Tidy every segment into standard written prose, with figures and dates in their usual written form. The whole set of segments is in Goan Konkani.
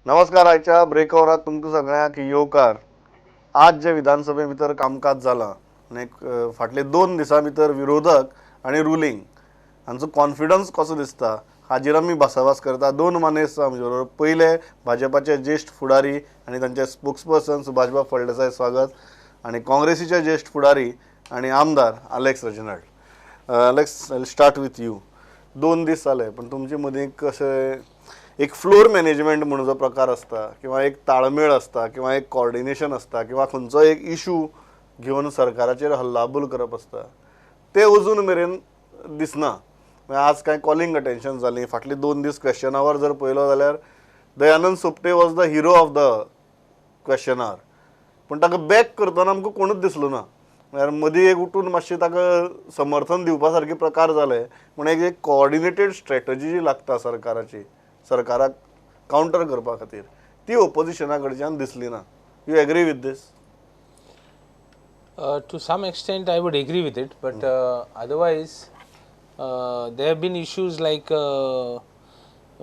नमस्कार, आयच्या ब्रेक ओवरात तुमकां सगळ्यांक येवकार. आज जे विधानसभे भितर कामकाज जालां आनी फाटले 2 दिसां भितर विरोधक आनी रुलींग हांचो कॉन्फिडन्स कसो दिसता हाजेर आमी भासाभास करता. 2 मानेस्त आमचे बरोबर, पयले भाजपाचे ज्येश्ठ फुडारी आनी तांचे स्पोक्सपर्सन सुभाषबाब फळदेसाय, स्वागत, आनी काँग्रेसीचे ज्येश्ठ फुडारी आनी आमदार Alex Reginald. Alex, I start with you. 2 दीस जाले, पण तुमचे मदीं कशें एक फ्लोर मॅनेजमेंट म्हणून जो प्रकार आसता किंवा एक ताळमेळ आसता किंवा एक कॉर्डिनेशन आसता किंवा खंयचो एक इशू घेवन सरकाराचेर हल्लाबोल करप आसता, ते अजून मेरेन दिसना. आज कांय कॉलिंग अटेन्शन जालीं, फाटले 2 दीस क्वेश्चन our जर पळयलो जाल्यार Dayanand Sopte was the hero of the question hour, पूण ताका बॅक करतना आमकां कोणूच दिसलो ना. म्हळ्यार मदीं एक उठून मातशें ताका समर्थन दिवपा सारके प्रकार जाले, पूण एक कॉर्डिनेटेड स्ट्रॅटजी जी लागता सरकाराची, सरकाराक कावंटर करपा खातीर, ती ओपोजिशना कडच्यान दिसली ना. You agree with this? To some extent I would agree with it, but otherwise there have been issues like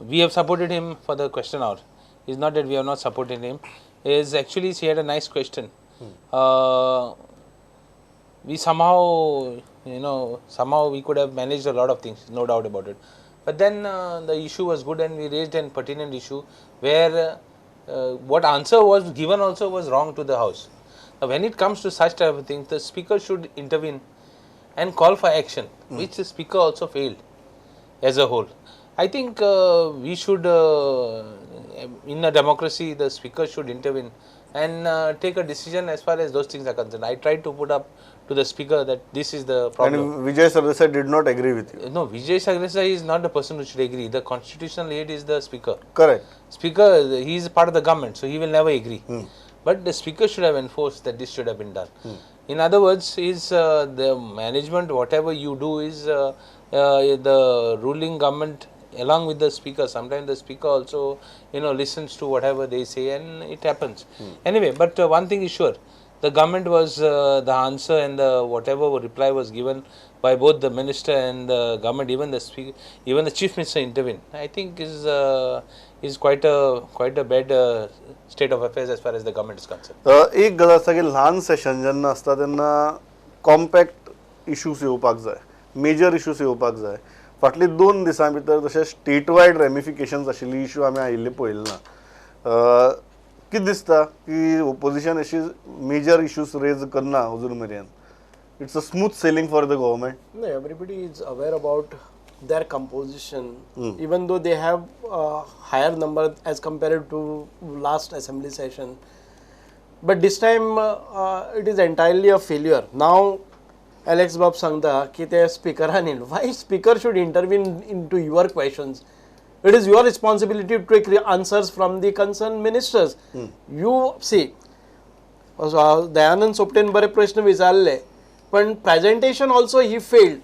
we have supported him for the question hour. It's not that we have not supported him. Is actually he had a nice question. We somehow, you know, somehow we could have managed a lot of things, no doubt about it. But then the issue was good and we raised an pertinent issue where what answer was given also was wrong to the house. Now, when it comes to such type of things, the speaker should intervene and call for action, which the speaker also failed as a whole. I think we should, in a democracy, the speaker should intervene and take a decision as far as those things are concerned. I tried to put up to the speaker that this is the problem. And Vijay Sardesai did not agree with you. No, Vijay Sardesai is not the person who should agree. The constitutional head is the speaker. Correct. Speaker, he is part of the government, so he will never agree. But the speaker should have enforced that this should have been done. In other words, is the management, whatever you do is the ruling government along with the speaker. Sometimes the speaker also, you know, listens to whatever they say and it happens. Anyway, but one thing is sure, the government was the answer and the whatever reply was given by both the minister and the government, even the speaker, even the chief minister intervened. I think is quite a bad state of affairs as far as the government is concerned. एक गजाल आसा की ल्हान सेशन जेन्ना आसता तेन्ना कॉम्पॅक्ट इश्यूज येवपाक जाय, मेजर इश्यूज येवपाक जाय. फाटले 2 दिसां भितर तशें स्टेट वायड रेमिफिकेशन्स आशिल्ली इश्यू आमी आयिल्ले पळयले ना. कितें दिसता की ओपोजिशन अशी मेजर इश्यूज रेज करना अजून मेरेन? It's a smooth sailing for the government. No, everybody is aware about their composition, even though they have a higher number as compared to last assembly session. But this time it is entirely a failure. Now, Alex Bab सांगता की ते स्पीकरान, why speaker should intervene into your questions? It is your responsibility to take answers from the concerned ministers. You see, Dayanand सोपटेन बरे प्रश्न विचारले, पण presentation also he failed.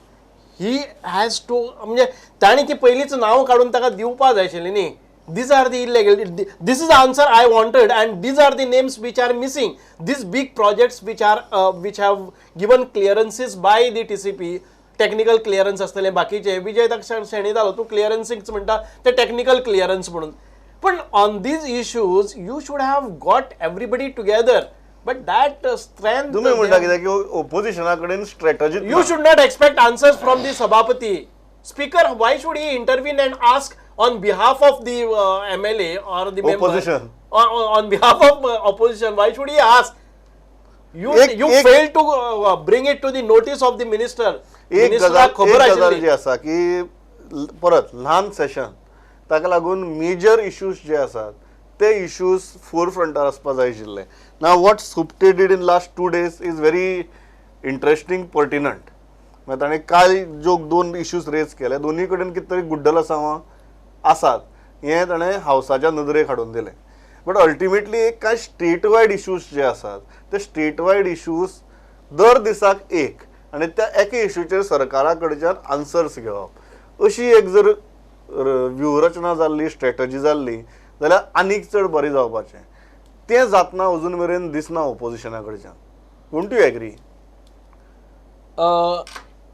He has to, म्हणजे ताणी ती पयलींच नांव काडून ताका दिवपा जाय आशिल्ली न्ही. These are the illegal, this is the answer I wanted and these are the names which are missing. These big projects which are which have given clearances by the TCP, technical clearance आसतले बाकीचे. विजय ताका शेणयतालो तूं क्लियरन्सींग म्हणटा ते टॅक्निकल क्लियरन्स म्हणून. पण on these issues you should have got everybody together. But that strength, तुम्ही म्हणता कित्याक की ओपोजिशना कडेन strategy. You should not expect answers from the सभापती. Speaker, why should he intervene and ask on behalf of the MLA or the member? Opposition. On behalf of opposition, why should he ask? You failed to bring it to the notice of the minister. एक गजाल जी आसा की परत ल्हान सेशन, ताका लागून मेजर इश्यूज जे आसात ते इश्यूज फोर फ्रंटार आसपा जाय आशिल्ले. Now what Sopte did in last 2 days is very interesting, pertinent. मागीर ताणें काल ज्यो 2 इश्यूज रेज केले, दोनूय कडेन कितें तरी गुड्डल आसा आसात हें ताणें हावसाच्या नदरेक हाडून दिलें. बट अल्टिमेटली एक कांय स्टेट वायड इश्यूज जे आसात ते स्टेट वायड इश्यूज दर दिसाक एक आनी त्या एका इश्यूचेर सरकारा कडच्यान आन्सर्स घेवप, अशी एक जर व्यूहरचना जाल्ली, स्ट्रॅटजी जाल्ली जाल्यार आनीक चड बरें जावपाचें. तें जातना अजून मेरेन दिसना ओपोजिशना कडच्यान. Won't you agree?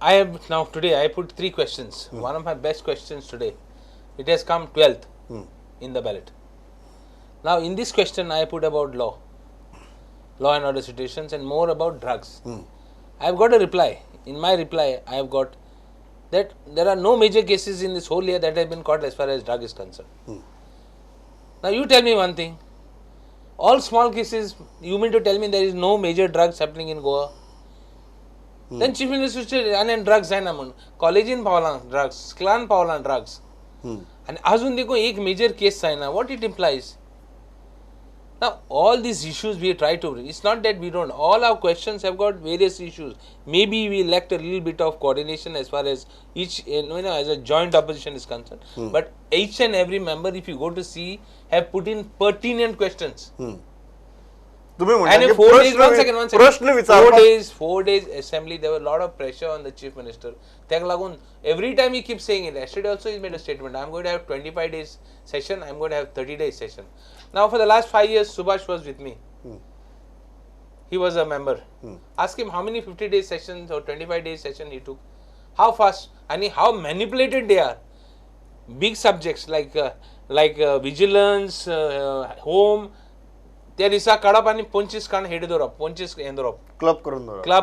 I have now today I put 3 questions. One of my best questions today, it has come 12th in the ballot. Now in this question I put about law and order situations and more about drugs. I have got a reply. In my reply I have got that there are no major cases in this whole year that have been caught as far as drug is concerned. Now you tell me one thing, all small cases, you mean to tell me there is no major drugs happening in Goa? Then Chief Minister said, आनी drugs जायना म्हूण कॉलेजीन पावलां drugs, स्कुलान पावलां drugs, आनी अजून देखून एक मेजर केस जायना. What it implies? Now all these issues we try to, it's not that we don't, all our questions have got various issues. Maybe we lacked a little bit of coordination as far as each, you know, as a joint opposition is concerned. But each and every member, if you go to see, have put in pertinent questions. And in 4 days, one second. 4 days assembly, there were a lot of pressure on the Chief Minister. Teka lagun, every time he keeps saying it. Yesterday also he made a statement, I am going to have 25 days session, I am going to have 30 days session. Now for the last 5 years, Subhash was with me. He was a member. Ask him how many 50 day sessions or 25 day session he took. How fast and how manipulated they are. Big subjects like vigilance, home, त्या दिसा काडप आनी 25 काण हेड दवरप, 25 हें दवरप, क्लब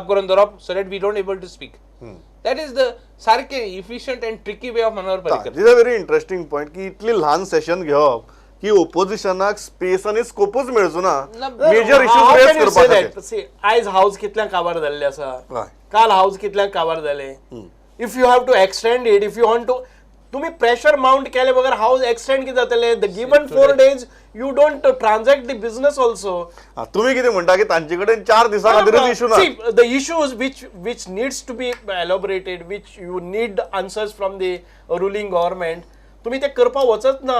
करून दवरप, so that we don't able to speak. That is the सारकें efficient and tricky way of Manohar Parrikar. This a very interesting point की इतली ल्हान सेशन घेवप की ओपोजिशनाक स्पेस आनी स्कोपूच मेळचो ना मेजर इश्यूज रेज करपा खातीर. आयज हाऊस कितल्यांक काबार जाल्ले आसा, काल हाऊस कितल्यांक काबार जाले. If you have to extend it, if you want to, तुम्ही प्रेशर माउंट केले बगर हाऊस एक्सटेंड कितें जातलें? The given 4 days you don't transact the business also. तुम्ही कितें म्हणटा की तांचे कडेन 4 दिसां खातीरूच इशू ना. See the issues which needs to be elaborated, which you need answers from the ruling government, तुम्ही ते करपाक वचत ना.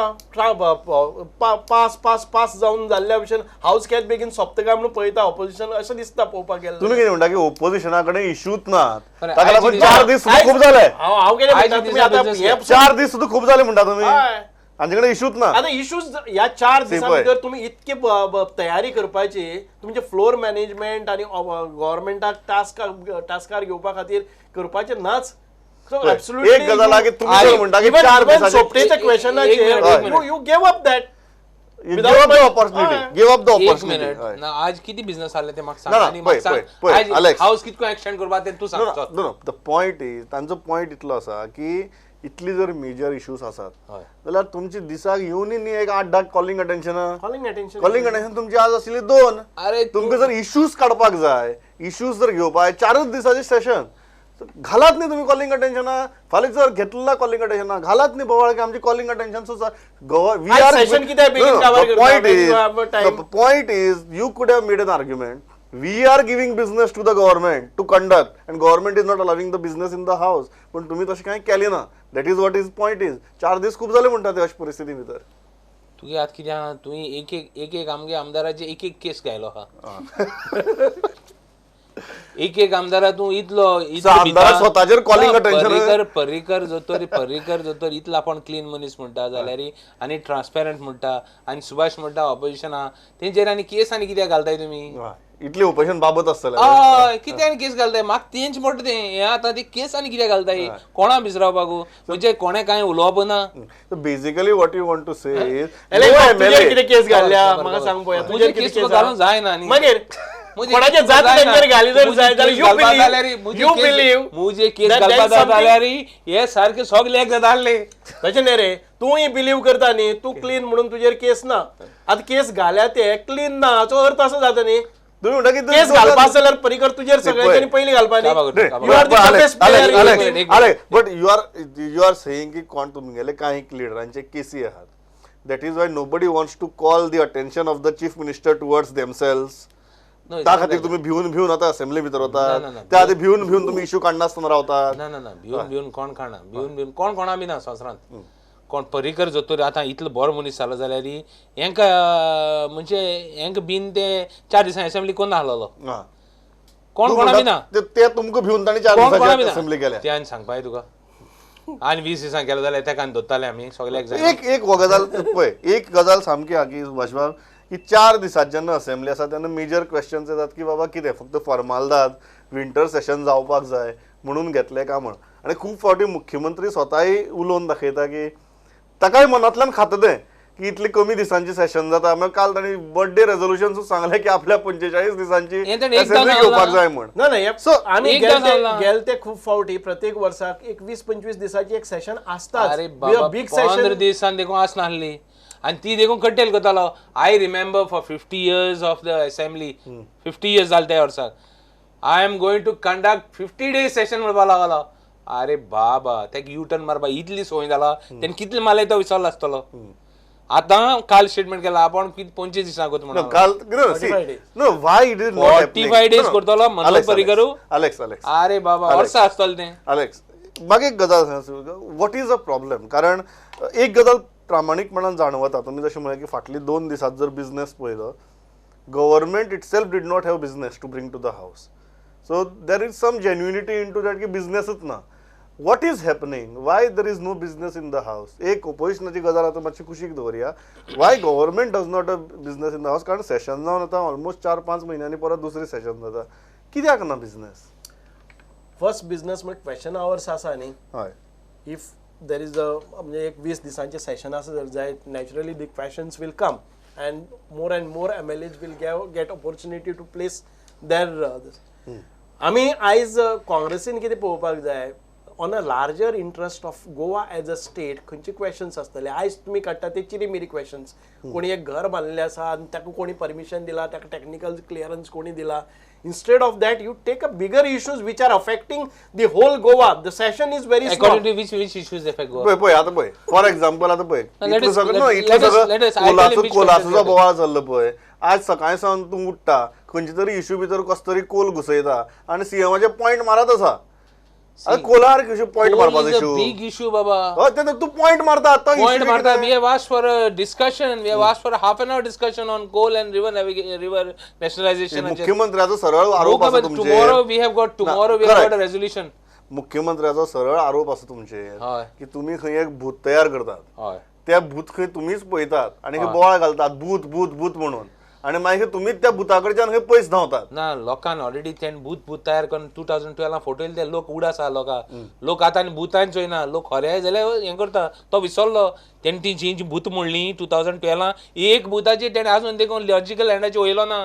पास पास पास जावन जाल्ल्या भशेन हाऊस केन्ना बेगीन सोंपता काय म्हणून पळयता ऑपोजिशन, अशें दिसता पळोवपाक गेल्यार. तुमी कितें म्हणटा की ओपोजिशना कडेन इश्यूच ना, ताका लागून 4 दीस सुद्दां खूब जाले. हांव कितें म्हणटा, तुमी आतां 4 दीस सुद्दां खूब जाले म्हणटा तुमी, हांचे कडेन इश्यूच ना. आतां इश्यूज ह्या 4 दिसां भितर तुमी इतके तयारी करपाची, तुमचे फ्लोर मॅनेजमेंट आनी गव्हर्मेंटाक टास्कार घेवपा खातीर करपाचें नाच. एक गजाल की तुम्ही म्हणटा की 4 सोपटेच्या क्वेश्चनाचेर you give up that, give up the opportunity. ना आज किती बिझनेस आले ते म्हाका सांग, आनी म्हाका सांग आज हाऊस कितको एक्सटेंड करपा तें तूं सांग. No no, the point is, तांचो पॉयंट इतलो आसा की इतली जर मेजर इश्यूज आसात जाल्यार तुमची दिसाक येवन न्ही एक 8-10 कॉलिंग अटेन्शन, कॉलिंग अटेन्शन तुमची आज आशिल्ली 2. अरे तुमकां जर इश्यूज काडपाक जाय, इश्यूज जर घेवपाक 4 दिसाचें सेशन घालात न्ही तुमी कॉलिंग अटेन्शना. फाल्यां जर घेतला कॉलिंग अटेन्शना घालात न्ही बोवाळ की आमची कॉलिंग अटेन्शन सुद्दां Goa. Point is you could have made an argument, we are giving business to the government to conduct and government is not allowing the business in the house. पण तुमी तशें कांय केलें ना. That is what is point is. 4 दीस खूब जाले म्हणटा ते अशे परिस्थिती भितर. तुगे आतां कितें आहा, तुवें एक एक एक आमगे आमदाराचे एक एक केस घायलो आहा. एक एक आमदारा तूं इतलो स्वताचेर कॉलिंग अटेन्शन. पर्रीकर जोतर, पर्रीकर जोतर इतलो आपूण क्लीन मनीस म्हणटा जाल्यार आनी ट्रान्सपेरंट म्हणटा आनी सुभाष म्हणटा ऑपोजिशन आहा, तेंचेर आनी केस आनी कित्याक घालताय तुमी? इतले ऑपोजिशन बाबत आसतलें. हय, कित्याक आनी केस घालताय? म्हाका तेंच म्हणटा तें, हें आतां ती केस आनी कित्याक घालताय? कोणा भिजरावपाक? म्हणजे कोणें कांय उलोवप ना. Basically what you want to say is कितें केस घातल्या म्हाका सांग पळोवया. तुजेर केस घालूंक जायना न्ही मागीर कोणाचे जात तेंचेर घाली जर जाय जाल्यार you believe मुजे केस घालपा जाल्यार हे सारके सगळे एक जाताले. तशें न्ही रे, तूंय बिलीव करता न्ही, तूं क्लीन म्हणून तुजेर केस ना. आतां केस घाल्या ते क्लीन ना हाचो अर्थ असो जाता न्ही. तुम्ही म्हणटा की केस घालपा जाल्यार पर्रीकर तुजेर सगळ्यांनी पयलीं घालपा न्ही. But you are saying की कोण तुमगेले कांय लिडरांचे केसी आहात, that is why nobody wants to call the attention of the chief minister towards themselves. त्या खातीर तुम्ही भिवून भिवून आतां असेंब्ली भितर वतात, त्या खातीर भिवून भिवून तुमी इश्यू काडनासतना रावतात. ना ना ना, भिवून भिवून कोण काडना, भिवून भिवून कोण कोणा बी ना संवसारांत. कोण पर्रीकर जोतर आतां इतलो बरो मनीस जालो जाल्यार हेंका म्हणजे हेंका बीन ते 4 दिसां असेंब्ली कोण नासलेलो, कोण कोणा बी ना. ते तुमकां भिवून तांणी 4 दिसां असेंब्ली केल्या. ते आनी सांगपाक तुका आनी 20 दिसां केलें जाल्यार तेका आनी दोत्ताले आमी सगल्याक. एक एक गजाल पळय, एक गजाल सामकी आहा की सुभाष की 4 दिसांत जेन्ना असेंब्ली आसा तेन्ना मेजर क्वेश्चन्स येतात की बाबा कितें फक्त फॉर्मालदाद विंटर सेशन जावपाक जाय म्हणून घेतलें काय म्हण. आनी खूब फावटी मुख्यमंत्री स्वताय उलोवन दाखयता की ताकाय मनांतल्यान खाता तें की इतले कमी दिसांची सेशन जाता. मागीर काल तांणी बर्थडे रेजोल्युशन सुद्दां सांगलें की आपल्या 45 दिसांची असेंब्ली घेवपाक जाय म्हण. ना ना, सो आमी गेले ते खूब फावटी प्रत्येक वर्साक एक 20-25 दिसाची एक सेशन आसता. अरे बाबा, 15 दिसान देखून आसनासली आनी ती देखून कट्टेल करतालो. I remember for 50 years of the assembly, 50 years जाले त्या वर्साक, I am going to conduct 50 days session म्हणपाक लागलो. अरे बाबा, ताका यू टर्न मारपा इतली सोय जाला, तेणें कितले मारले तो विसरलो आसतलो. आतां काल स्टेटमेंट केला आपण 25 दिसां करता म्हणून. काल 45 डेज करतलो मनोहर पर्रीकर. अलेक्स अलेक्स, अरे बाबा, वर्सां आसतलें तें. अलेक्स, मागीर एक गजाल सांग, what is a problem? कारण एक गजाल प्रामाणीकपणान जाणवता, तुमी जशें म्हणलें की फाटली 2 दिसांत जर बिजनेस पळयलो, government itself did not have business to bring to the house. So there is some genuinity into that की बिजनेसच ना. What is happening? Why there is no business in the house? एक ओपोजिशनाची गजाल आतां मातशी कुशीक दवरया. Why government does not a business in the house? कारण सेशन जावन आतां ऑलमोस्ट 4-5 म्हयन्यांनी परत दुसरें सेशन जाता, कित्याक ना बिजनेस? फर्स्ट बिजनेस म्हणजे क्वेश्चन आवर्स आसा न्ही. हय, if there is a म्हणजे एक 20 दिसांचें सेशन आसा जर जायत, naturally the questions will come and more and more MLAs will get opportunity to place their. आमी आयज काँग्रेसीन कितें पळोवपाक जाय, on a larger interest of Goa as a state खंयचे क्वेश्चन्स आसतले. आयज तुमी काडटा ते चिरी मिरी क्वेश्चन्स. कोणी एक घर बांदिल्लें आसा आनी ताका कोणी परमिशन दिला, ताका टॅक्निकल क्लियरन्स कोणी दिला. Instead of that you take a bigger issues which are affecting the whole Goa. The session is very small. According to which issues affect Goa? पळय पळय आतां पळय, फॉर एग्जाम्पल आतां पळय, इतलो सगळो इतलो सगळो कोलाचो बोवाळ जाल्लो पळय. आज सकाळी सावन तूं उठ्ठा, खंयचे तरी इश्यू भितर कसो तरी कोल घुसयता आनी सीएमाचे पॉयंट मारत आसा. कोलार इश्यू पॉयंट मारपाचो इश्यू, बिग इश्यू बाबा. हय, ते तूं पॉयंट मारता, आतां पॉयंट मारता. We have asked for a discussion, we have asked for half an hour discussion on coal and river river nationalisation. मुख्यमंत्र्याचो सरळ आरोप आसा तुमचेर. Tomorrow we have got, tomorrow we have got a resolution. मुख्यमंत्र्याचो सरळ आरोप आसा तुमचेर की तुमी खंय एक भूत तयार करतात, त्या भूत खंय तुमीच पळयतात आनी बोवाळ घालतात भूत भूत भूत म्हणून, आनी मागीर तुमीच त्या भुता कडच्यान खंय पयस धांवतात. ना, लोकांक ऑलरेडी तेणें भूत भूत तयार करून 2012 फोटो येयले, ते लोक उडास आहा. लोकां लोक आतां आनी भूतान चोयना, लोक खरें जाल्यार हें करता. तो विसरलो तेणें ती जी भूत म्हणली 2012, एक भुताची तेणें आजून देखून लॉजिकल लँडाची वयलो ना.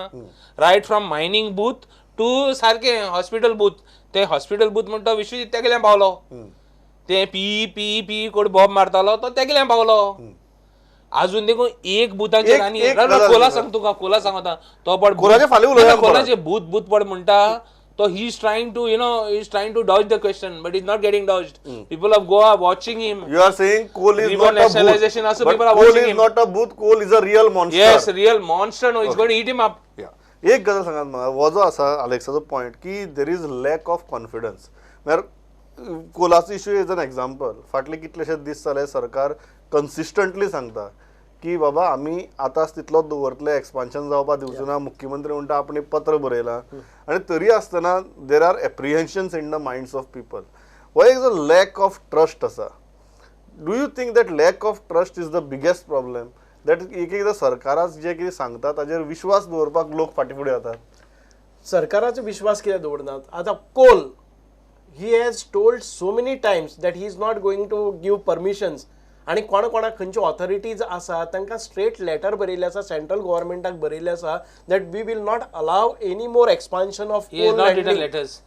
रायट फ्रॉम मायनींग भूत टू सारकें हॉस्पिटल भूत. ते हॉस्पिटल भूत म्हणटा विश्वजीत तेगेल्यान पावलो, ते पी पी पी कोण बॉम्ब मारतालो तो तेगेल्यान पावलो. अजून देखून एक भूताचेर आनी कोला सांग तुका, कोला सांगता तो पण कोलाचे भूत भूत पड म्हणटा तो. He is trying to, you know, he is trying to dodge the question, but is not getting dodged. People of Goa watching him. You are saying coal is not a nationalisation also, people are coal watching is him. Not a bhoot, coal is a real monster. Yes, real monster. No, it's going to eat him up. एक गजाल सांगात म्हाका, हो जो आसा अलेक्साचो पॉयंट की there is lack of confidence. म्हळ्यार कोलाचो इश्यू is an example. फाटले कितलेशे दीस जाले सरकार कन्सिस्टंटली सांगता की बाबा आमी आतांच तितलोच दवरतले, एक्सपान्शन जावपाक दिवचो ना. मुख्यमंत्री म्हणटा आपणे पत्र बरयलां, आनी तरी आसतना there are apprehensions in the minds of people. हो एक जो लॅक ऑफ ट्रस्ट आसा, do you think that lack of trust is the biggest problem? That एक एकदां सरकाराच जें कितें सांगता ताजेर विश्वास दवरपाक लोक फाटीं फुडें वतात. सरकाराचो विश्वास कित्याक दवरनात? आतां coal, he has told so many times that he is not going to give permissions. आनी कोणा कोणाक खंयच्यो ऑथॉरिटीज आसा तांकां स्ट्रेट लेटर बरयल्लें आसा, सेंट्रल गव्हर्मेंटाक बरयल्लें आसा that we will not allow any more expansion of He has not written letters.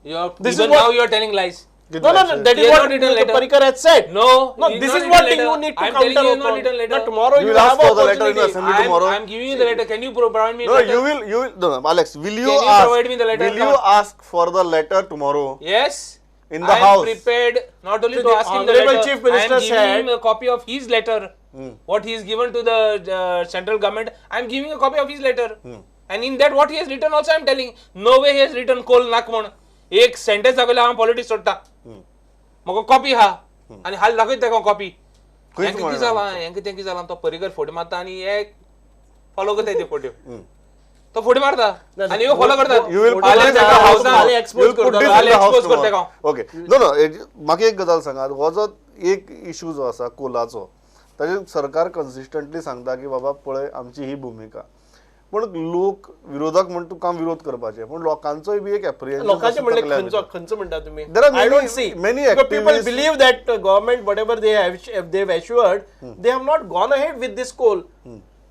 You are, even now you are telling lies. No, no, no, that is what Parrikar has said. No, no, this is what you need to counter upon. Letter. No, tomorrow you you will have ask for the letter in the assembly tomorrow. I am giving you the letter. Can you provide me? No, letter? you will. No, no, Alex, will you Can you ask? Provide me the letter? Will you ask for the letter tomorrow? Yes. In the house. I am prepared not only so to ask him the letter. Chief Minister I am giving said, him a copy of his letter. What he has given to the central government. I am giving a copy of his letter. And in that, what he has written also, I am telling. No way he has written coal nak म्हण. एक सेंटेन्स दाखयल्यार हांव पॉलिटिक्स सोडटा. म्हाका कॉपी हा आनी हाल दाखयता ताका कॉपी. हेंका कितें जालां, हेंका तें कितें जालां, तो पर्रीकर फोटो मारता आनी हे फॉलो करता ते फोटो. तो फोटो मारता आनी ह्यो फॉलो करता. ओके, नो नो, म्हाका एक गजाल सांगात, हो जो एक इशू जो आसा कोलाचो, ताजेर सरकार कन्सिस्टंटली सांगता की बाबा पळय आमची ही भुमिका. पूण लोक विरोधक म्हण तुका विरोध करपाचे, पूण लोकांचोय बी एक एप्रिहेन्शन. लोकांचे म्हणले खंयचो खंयचो म्हणटा तुमी? There are I don't see many people believe that government whatever they have they have assured, they have not gone ahead with this coal.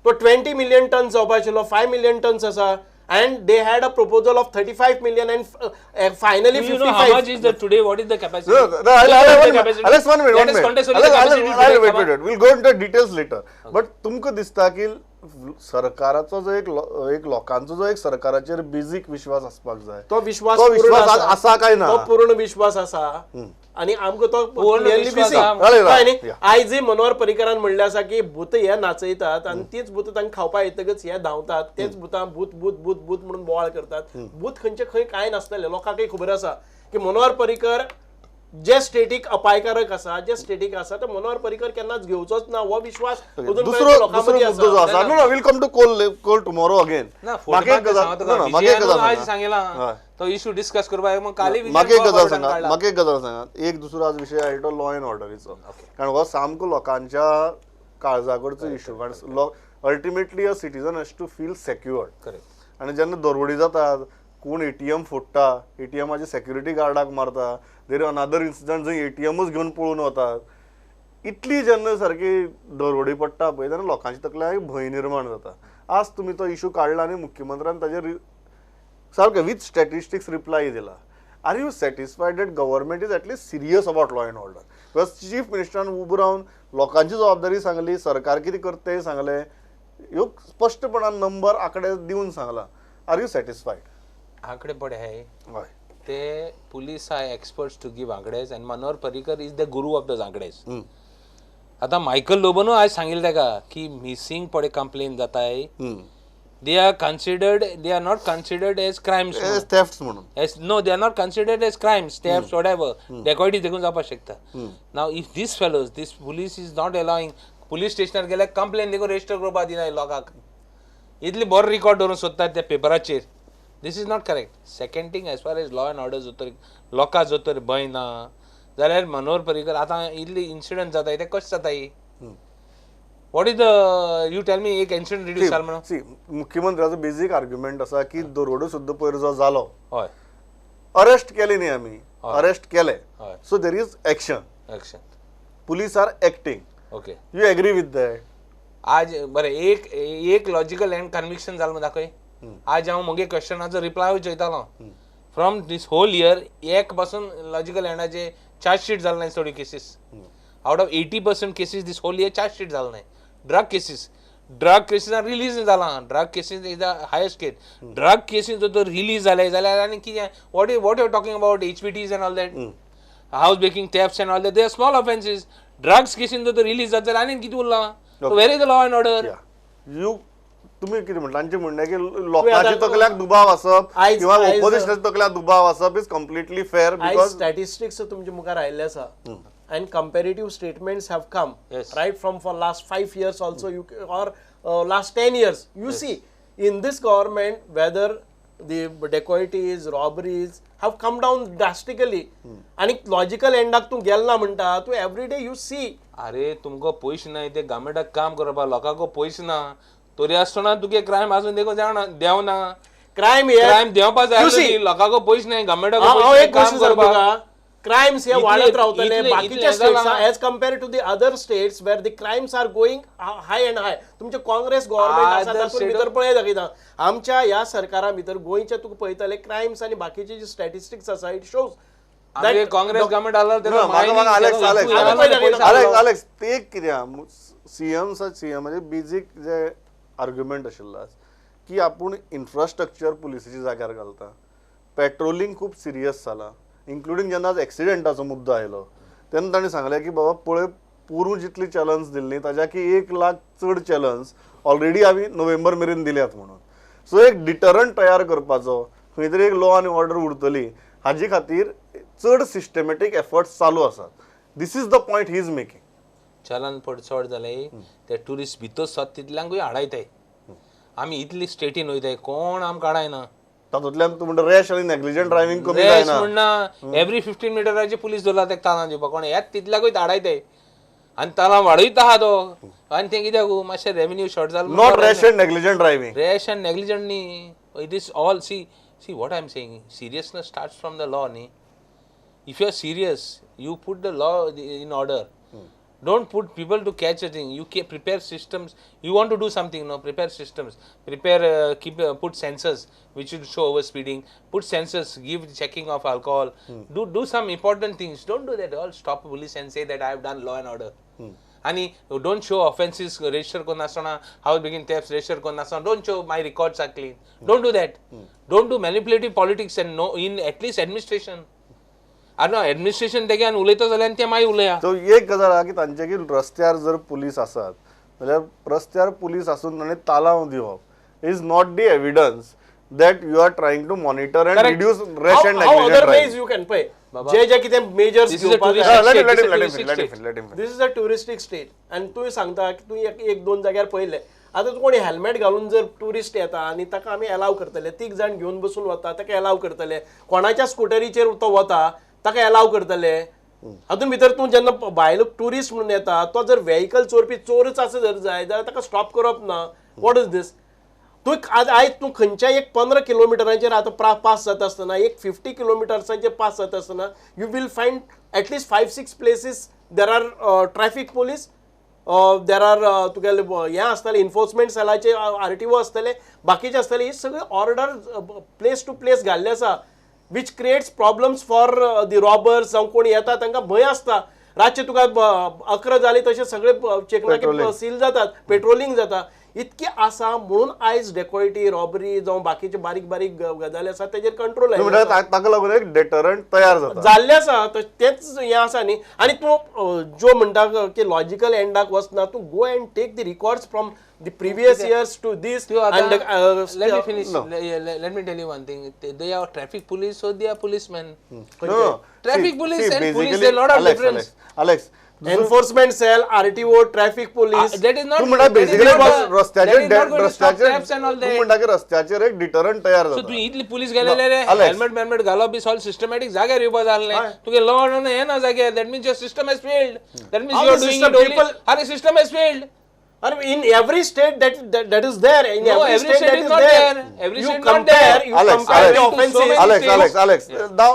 तो 20 मिलियन टन जावपा आशिल्लो, 5 मिलियन टन्स आसा, and they had a proposal of 35 million and finally Do you know how 55. much is the today? What is the capacity? No, no, I'll, What is I'll, the capacity? Alex, one minute, Let one us minute. contest only Alex, the capacity I'll, today. I'll, wait, Come on. wait, wait. We'll go into details later. But तुमकां दिसता की सरकाराचो जो एक एक लोकांचो जो एक सरकाराचेर बेजीक विश्वास आसपाक जाय, तो विश्वास तो पूर्ण विश्वास आज आसा काय ना? तो पूर्ण विश्वास आसा आनी आमकां तो पूर्ण क्लियरली विश्वास दिसी. आसा. राइट, कळ्ळें न्ही? Yeah. आयज मनोहर पर्रीकारान म्हणलें आसा की भूत हे नाचयतात आनी तीच भूत तांकां खावपाक येतकच हे धांवतात, तेच भुतां भूत भूत भूत भूत म्हणून बोवाळ करतात. भूत खंयचे खंय कांय नासतलें. लोकांकय खबर आसा की मनोहर पर्रीकर जे स्टेटीक अपायकारक आसा, जे स्टेटीक आसा, ते मनोहर पर्रीकर केन्नाच घेवचोच ना, हो विश्वास अजून दुसरो पर्यंत लोकां दुसरो मदीं मुद्दो जो आसा. आसा, no no, we'll come to coal tomorrow again. ना, म्हाका एक गजाल, सांगता no, no, म्हाका एक गजाल आज सांगा. सांगिला हय. तो इशू डिस्कस करपाक मग काली म्हाका एक गजाल सांगा, म्हाका एक गजाल सांगा. एक दुसरो आज विशय आयलो तो लॉ एंड ऑर्डरीचो, कारण हो सामको लोकांच्या काळजाकडचो इशू, कारण ultimately a citizen has to feel secured. Correct. आनी जेन्ना दरोडी जातात, कोण एटीएम फोडटा, एटीएमाचे सेक्युरिटी गार्डाक मारता, देर अनादर इन्सिडंट जंय एटीएमूच घेवन पळून वतात, इतली जेन्ना सारकी दरोडी पडटा पळय तेन्ना लोकांच्या तकल्याक भंय निर्माण जाता. आज तुमी तो इशू काडला आनी मुख्यमंत्र्यान ताजेर सारकें विथ स्टॅटिस्टिक्स रिप्लाय दिला. Are you satisfied that government is at least serious about law and order? Because chief मिनिस्टरान उबो रावन लोकांची जबाबदारी सांगली, सरकार कितें करता तें सांगलें, ह्यो स्पश्टपणान नंबर आंकडे दिवन सांगला. Are you satisfied? आंकडे पडे आहे हय. ते police are experts to give आंकडेज and Manohar Parrikar is the guru of those आंकडेज. आता मायकल लोबोनू आज सांगितलं ताका की मिसिंग पडे कंप्लेन जाताय, they are considered, they are not considered as crimes thefts म्हणून. As no, they are not considered as crimes, thefts, whatever. Dacoity देखून जावपाक शकता. Now if this fellows, this police is not allowing, police स्टेशनार गेल्यार कंप्लेन देखून रजिस्टर करपाक दिना लोकांक, इतली बरो रिकॉर्ड दवरून सोदतात त्या पेपराचेर. This is not correct. Second thing, as far as law and order जो तर लोकां जो तर भंय ना जाल्यार मनोहर पर्रीकर आतां इतली इन्सिडंट जाताय ते कशें जाताय? What is the, you tell me एक इन्सिडंट रिड्यूस जाल म्हणून. सी, मुख्यमंत्र्याचो बेजीक आर्ग्युमेंट आसा की दरोडो सुद्दां पयर जो जालो, हय, अरेस्ट केले न्ही आमी, अरेस्ट केले, हय. So there is action, action, police are acting. Okay, you agree with that? आज बरें एक एक लॉजिकल एंड कन्विक्शन जालें म्हूण दाखय. आज हांव म्हगे क्वेश्चनाचो रिप्लाय चोयतालो फ्रॉम these whole year, एक पासून लॉजिकल एंडाचे चार्ज शीट जालें ना थोड्यो cases. Out of 80% cases this whole year charge sheet जालें ना. ड्रग केसीस, ड्रग केसीसान रिलीज जालां, drug cases is the highest case. Drug cases जर तर रिलीज जाले जाल्यार आनी कितें, what what you are talking about HBTs and all that, house breaking, thefts and all that, they are small offences. Drugs casein जर रिलीज जात जाल्यार आनी कितें उरलां? Where is the law and order? You तुमी कितें म्हणटा? तांचें म्हणणें की लोकांच्या तकल्याक दुबाव आसप किंवा ओपोजिशनाच्या तकल्याक दुबाव आसप is completely fair आयज because statistics तुमच्या मुखार आयिल्ले आसा and comparative statements have come right from for last 5 years also, you or last 10 years. You see in this government whether the dacoities, robberies have come down drastically. आनी लॉजिकल एंडाक तूं गेल ना म्हणटा तूं, एवरी डे you see. अरे तुमकां पयशे नाय ते गव्हर्मेंटाक काम करपाक, लोकांक पयशे ना तरी आसतना तुगे क्रायम अजून देखून जावना देंवना. क्रायम क्रायम देंवपा जाय, लोकांक पयशे नाय, गव्हर्मेंटाक हांव एक काम गोश्ट सांगता करपाक. तुका, क्रायम्स हे वाडत रावतले बाकीच्या इतले स्टेट्स जालां. As compare to the other states where the crimes are going high and high. तुमचे काँग्रेस गव्हर्मेंट आसा Other तातूंत state- भितर पळय दाखयता आमच्या ह्या सरकारा भितर गोंयच्या तुका पळयतले क्रायम्स आनी बाकीचे जे स्टॅटिस्टिक्स आसा, it shows आमगे काँग्रेस गव्हर्मेंट आला ना, म्हाका म्हाका Alex Alex Alex Alex Alex ते एक कितें सीएम सीएमाचे बेजीक जे आर्ग्युमेंट आशिल्लो की आपूण इन्फ्रास्ट्रक्चर पुलिसाच्या जाग्यार घालता, पेट्रोलिंग खूब सिरियस जाला, इन्क्लुडींग जेन्ना आज एक्सिडेंटाचो मुद्दो आयलो तेन्ना ताणें सांगलें की बाबा पळय पोरूं जितली चॅलन्स दिल्ली ताज्या की 1 लाख चड चॅलन्स ऑलरेडी आमी नोव्हेंबर मेरेन दिल्यात म्हणून. सो एक डिटरंट तयार करपाचो, खंय तरी एक लॉ आनी ऑर्डर उरतली हाजे खातीर चड सिस्टमॅटीक एफर्ट्स चालू आसात. This is the point he is making. चलन पड चड जालें ते ट्युरिस्ट भितर सोद तितल्यांकूय हाडायताय. आमी इतली स्टेटीन वयताय, कोण आमकां हाडायना. तातूंतल्यान तूं म्हणटा रॅश आनी नेग्लिजंट ड्रायव्हिंग कमी रॅश जायना. म्हणना, एवरी 15 मिटराचे पुलीस दवरला तेका तालां दिवपाक, कोण येत तितल्याकूय धाडायताय. आनी तालांव वाडयता आहा तो आनी तें कित्याक मातशें रेवेन्यू शॉर्ट जालो. Not rash and negligent driving. Rash and negligent न्ही, it is all. See see what I am saying, seriousness starts from the law न्ही. If you are serious, you put the law in order. Don't put people to catch a thing. You prepare systems. You want to do something, no? Prepare systems. Prepare, keep, put sensors which will show over speeding. Put sensors, give checking of alcohol. Do some important things. Don't do that. All stop police and say that I have done law and order. And don't show offences register करना आसतना, house breaking thefts register करना आसतना. Don't show my records are clean. Don't do that. Don't do manipulative politics and no in at least administration. आनी एडमिनिस्ट्रेशन तेगे आनी उलयता जाल्यार ते मागीर उलया. सो एक गजाल आहा की तांचे की रस्त्यार जर पुलीस आसात जाल्यार रस्त्यार पुलीस आसून ताणें तालांव दिवप is not the evidence that you are trying to monitor and reduce rash and negligent driving. You can पळय जे जे कितें मेजर्स घेवपाक. This is a touristic state आनी तुवें सांगता की तुवें एक दोन जाग्यार पळयलें. आतां कोणी हेल्मेट घालून जर ट्युरिस्ट येता आनी ताका आमी एलाव करतले, तीग जाण घेवन बसून वता ताका एलाव करतले, कोणाच्या स्कुटरीचेर तो वता ताका एलाव करतले. हातून भितर तूं जेन्ना भायलो ट्युरिस्ट म्हणून येता तो जर व्हेकल चोरपी चोरच आसा जर जाय जाल्यार ताका स्टॉप करप ना. What is this? तूं आज आयज तूं खंयच्याय एक 15 किलोमिटरांचेर आतां पास जाता आसतना, एक 50 किलोमिटर्सांचेर पास जाता आसतना you will find at least 5-6 places there are traffic police, there are तुगेले हें आसतलें इन्फोर्समेंट सेलाचे RTO आसतले, बाकीचे आसतले. ही सगळी ऑर्डर प्लेस टू प्लेस घाल्ले आसा, which creates problems for the robbers. जावं कोण येता तांकां भंय आसता. रातचे तुका 11 जाली तशें सगळे चेकनाके सील जातात, पेट्रोलिंग जाता. इतकी आसा म्हणून आयज डेकॉयटी, रॉबरी जावं बाकीचे बारीक बारीक गजाली आसा तेजेर कंट्रोल आयला. ताका लागून एक डेटरंट तयार जाता जाल्लें आसा. तेंच हें आसा न्ही. आनी तूं जो म्हणटा की लॉजिकल एंडाक वचना, तूं go and take the records from the previous years to this. And let me finish. No. Let me tell you one thing. They are traffic police, so they are policemen. No. Traffic police and police, there are lot of difference. Alex, enforcement cell, RTO, traffic police. That is not. तू म्हणटा basically रस्त्याचेर एक डिटरंट तयार जाता. सो तू इतली पुलीस गेलेले रे, हेल्मेट हेल्मेट घालप बी सॉल सिस्टमॅटिक जाग्यार येवपा जाल्लें. तुगे लॉ ऑर्डर हें ना जाग्यार. That means your system has failed. That means you are doing it only. अरे system has failed. In every state that is there. In no, every state that is not there. Every state not there. You Alex, compare the offenses. Alex, Alex, Alex. Now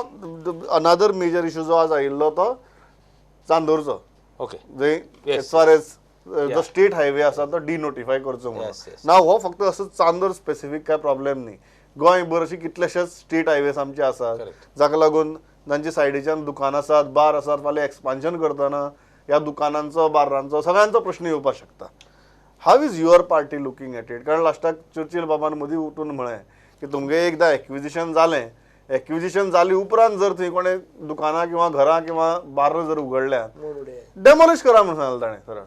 another major issue जो आज आयिल्लो तो चांदोरचो. Okay. As far as the state highway आसा तो डिनोटिफाय करचो म्हणून. ना हो फक्त असो चांदोर स्पेसिफीक काय प्रॉब्लेम न्ही. गोंयभर अशी कितलेशेच स्टेट हायवेज आमचे आसात जाका लागून तांचे सायडीच्यान दुकानां आसात, बार आसात. फाल्यां एक्सपान्शन करतना ह्या दुकानांचो, बार्रांचो सगळ्यांचो प्रश्न येवपाक शकता. How is your party looking at it? कारण लास्टाक चर्चिल बाबान मदीं उठून म्हळें की तुमगे एकदां एक्विजिशन जालें, एक्विजिशन जाले उपरांत जर थंय कोणें दुकानां किंवा घरां किंवा बार्रां जर उगडल्यात डेमोलिश करा म्हणून सांगलें ताणें सरळ.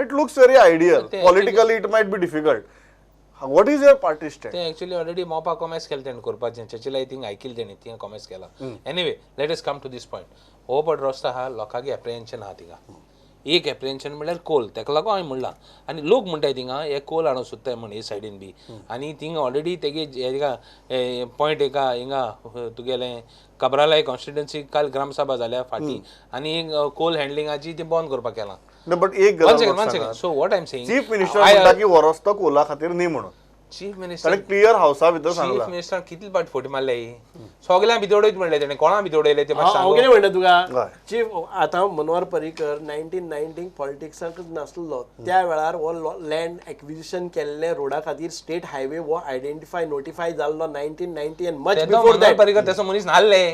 It looks very ideal. Politically it might be difficult. What is your party stand? ते एक्चुअली ऑलरेडी मोपा कॉमेस केलें तेणें करपाचें. चर्चिल I think आयकिलें तेणें, थिंगा कॉमेस केला. Anyway, let us come to this point. हो पट रस्तो आहा, लोकांक एप्रिहेन्शन आहा थिंगा. एक एप्रिहेन्शन म्हणल्यार कोल, ताका लागून हांवें म्हणलां. आनी लोक म्हणटाय थिंगा हे कोल हाडूंक सोदताय म्हण हे सायडीन बी. आनी थिंगा ऑलरेडी तेगे हिंगा पॉयंट एका हिंगा तुगेलें कब्रालाय कॉन्स्टिट्युएन्सी काल ग्रामसभा जाल्या फाटीं आनी कोल हँडलिंगाची ती बंद करपाक केलां. बट एक गजाल, so what I am saying, chief minister म्हणटा की हो रस्तो कोला खातीर न्ही म्हणून. चीफ मिनिस्टर क्लियर हावसा भितर सांगला. चीफ मिनिस्टर कितले पाट फोटी मारले, सगळ्यां भितर उडयत म्हणलें तेणें. कोणा भितर उडयलें तें मातशें हांव कितें म्हणटा तुका, चीफ आतां मनोहर पर्रीकर 1990 पॉलिटिक्साकच नासलो त्या वेळार हो लँड एक्विजिशन केल्ले रोडा खातीर स्टेट हायवे हो आयडेंटिफाय नोटिफाय जाल्लो 1990 and much before that. Parrikar तेसो मनीस नासले.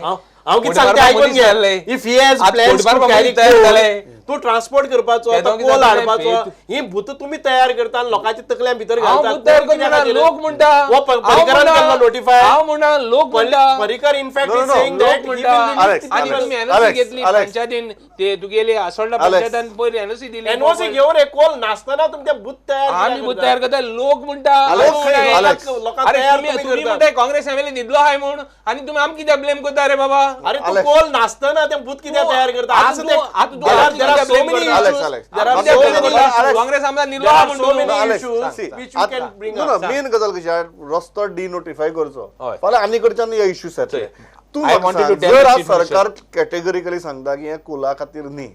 हांव कितें सांगता आयकून घे. If he has plans to carry coal, तूं ट्रान्सपोर्ट करपाचो, कोल हाडपाचो, ही भूत तुमी तयार करता आनी लोकांच्या तकल्या भितर घालता. लोक म्हणटा पर्रीकरान केल्लो नोटिफाय. हांव म्हणटा लोक म्हणटा. Parrikar in fact is saying that आनी तुमी एनओसी घेतली पंचायतीन, ते तुगेले आसोल्डा पंचायतान पयर एनओसी दिली. एनओसी घेवन हे कोल नासतना तुमचे भूत तयार, आमी भूत तयार करता. लोक म्हणटा. अरे तुमी म्हणटाय काँग्रेस एमएलए न्हिदलो आहाय म्हूण आनी तुमी आमकां कित्याक ब्लेम करता रे बाबा? अरे तूं कोल नासतना ते भूत कित्याक तयार करता? काँग्रेस आमदार न्हिदलो आहा म्हूण. मेन गजाल कशी, रस्तो डिनोटिफाय करचो फाल्यां आनी कडच्यान हे इश्यूज येतले. तूं जर आज सरकार कॅटेगरिकली सांगता की हें कोला खातीर न्ही,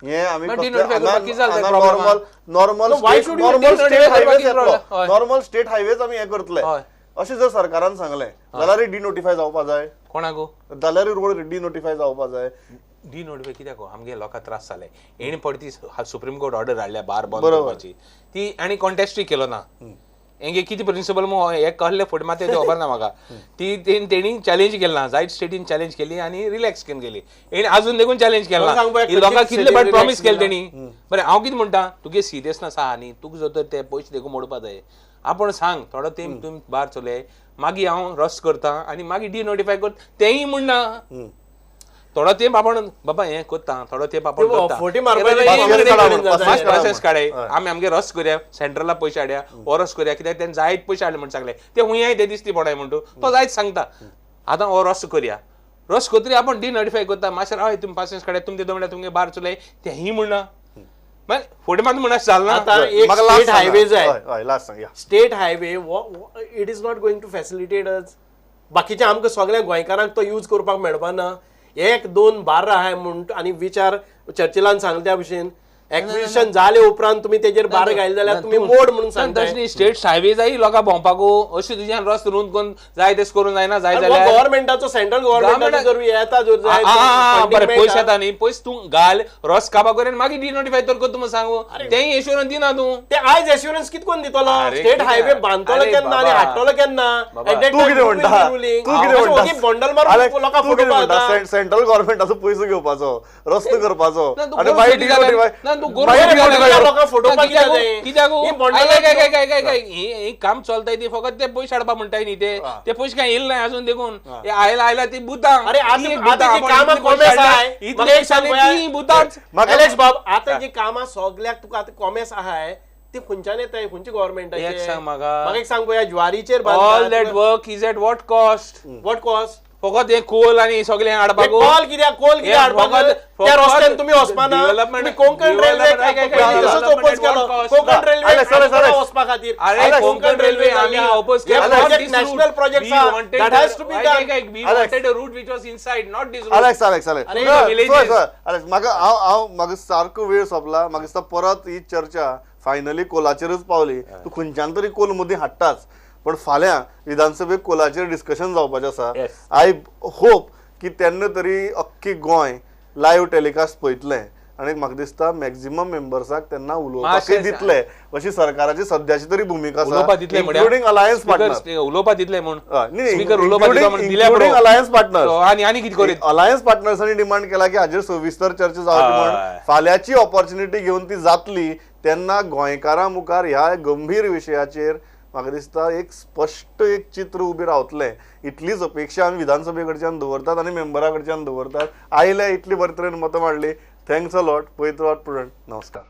हे आमी नॉर्मल स्टेट हायवेज येतलो, नॉर्मल स्टेट हायवेज आमी हे करतले अशें जर सरकारान सांगलें जाल्यार डिनोटिफाय जावपा जाय. कोणाक जाल्यार रोड डिनोटिफाय जावपा जाय. डिनोटिफाय कित्याक आमगे लोकांक त्रास जाले. हेणी परती सुप्रीम कोर्ट ऑर्डर हाडल्या बार बंद करपाची ती आनी कॉन्टेस्टूय केलो ना. हेंगे कितें प्रिंसिपल मग हे कहले फुडें मात खबर ना म्हाका. ती तेणी चॅलेंज केली ना, जायत स्टेटीन चॅलेंज केली आनी रिलॅक्स करून गेली. हेणी अजून देखून चॅलेंज केला ना. लोकांक कितले फावट प्रॉमीस केले तेणी. बरें हांव कितें म्हणटा, तुगे सिरियसनेस आहा न्ही, तुका जर तर ते पयशे देखून मोडपा जाय आपूण सांग थोडो तेंप तुमी बार चलय, मागीर हांव रस करता आनी मागीर डिनोटिफाय करता तेंय म्हणना. थोडो तेंप आपण बाबा हें करता, थोडो तेंप आपण प्रोसेस काडय, आमी आमगे रस करया, सेंट्रला पयशे हाडया, हो रस करया, कित्याक तेणें जायत पयशे हाडले म्हण सांगले ते हुंय ते दिसती पडाय म्हणटू तो जायत सांगता. आतां हो रस करया, रस करतरी आपण डिनोटिफाय करता, मातशें राव तुमी पासेस काडया, तुमचे दोन म्हणल्यार तुमगे बार चलय तेंय म्हणना. फुडें मात म्हणून जालें. स्टेट हायवे जाय, state highway it is not going to facilitate us. बाकीच्या आमकां सगळ्या गोंयकारांक तो यूज करपाक मेळपा ना. 1 2 12 आहाय म्हूण आनी विचार चर्चिलान सांगले त्या भशेन एक्विजिशन जाले उपरांत तुमी तेजेर बार घायले जाल्यार तुमी मोड म्हणून सांगता. तशें स्टेट हायवे जाय लोकांक भोंवपाक, अशें तुज्यान रस्तो रुंद करून जाय तें करूंक जायना. जाय जाल्यार गव्हर्मेंटाचो सेंट्रल गव्हर्मेंटाचो जर येता जर जाय बरें पयशे येता न्ही, पयशे तूं घाल रस्तो काबार कर आनी मागीर डिनोटिफाय तर कर. तूं सांगू तेंय एश्योरन्स दिना तूं. ते आयज एश्योरन्स कितें करून दितलो? स्टेट हायवे बांदतलो केन्ना आनी हाडटलो केन्ना? तूं कितें म्हणटा, तूं कितें म्हणटा, बंडल मारून लोकांक फटोवपा. सेंट्रल गव्हर्मेंटाचो पयसो घेवपाचो, रस्तो करपाचो आनी मागीर डिनोटिफाय काम चलताय ती फकत ते पयशे हाडपा म्हणटाय न्ही, ते पयशे काय येयले ना अजून देखून आयला आयला ती बुतां. बाब आतां जी कामां सगल्याक तुका आतां कॉमेस आहाय ती खंयच्यान येताय, खंयच्या गव्हर्मेंटाचे? एक सांग म्हाका, म्हाका एक सांग पळोवया, ज्वारीचेर all that work is at what cost? What cost? फकत हे कोल आनी सगळें हाडपाक. कोल कित्याक, कोल कित्याक हाडपाक? त्या रस्त्यान तुमी वचपाना. कोंकण रेल्वे तसोच ओपोज केलो, कोंकण रेल्वे वचपा खातीर. अरे कोंकण रेल्वे आमी ओपोज केलो, नॅशनल प्रोजेक्ट आहा, that has to be done. We wanted a route which was inside, not this route. Alex Alex Alex Alex म्हाका हांव हांव म्हाका सारको वेळ सोंपला. म्हाका दिसता परत ही चर्चा फायनली कोलाचेरच पावली. तूं खंयच्यान तरी कोल मदीं हाडटाच, पण फाल्यां विधानसभेक कोलाचेर डिस्कशन जावपाचें आसा. I hope की तेन्ना तरी अख्खी गोंय लायव्ह टेलिकास्ट पळयतलें आनी म्हाका दिसता मॅक्झिमम मेंबर्साक तेन्ना उलोवपाकय दितले अशी सरकाराची सद्याची तरी भुमिका आसा, इन्क्लुडींग अलायन्स पार्टनर. उलोवपा दितले म्हूण इन्क्लुडींग अलायन्स पार्टनर आनी कितें करीत अलायन्स पार्टनर्सांनी डिमांड केला की हाजेर सविस्तर चर्चा जावची म्हूण. फाल्यांची ऑपॉर्च्युनिटी घेवन ती जातली तेन्ना गोंयकारां मुखार ह्या गंभीर विशयाचेर म्हाका दिसता एक स्पश्ट एक चित्र उबें रावतलें. इतलीच अपेक्षा आमी विधानसभे कडच्यान दवरतात आनी मेंबरा कडच्यान दवरतात. आयले इतली बरे तरेन मतां मांडली, thanks a lot. पळयत रावात प्रुडंट. नमस्कार.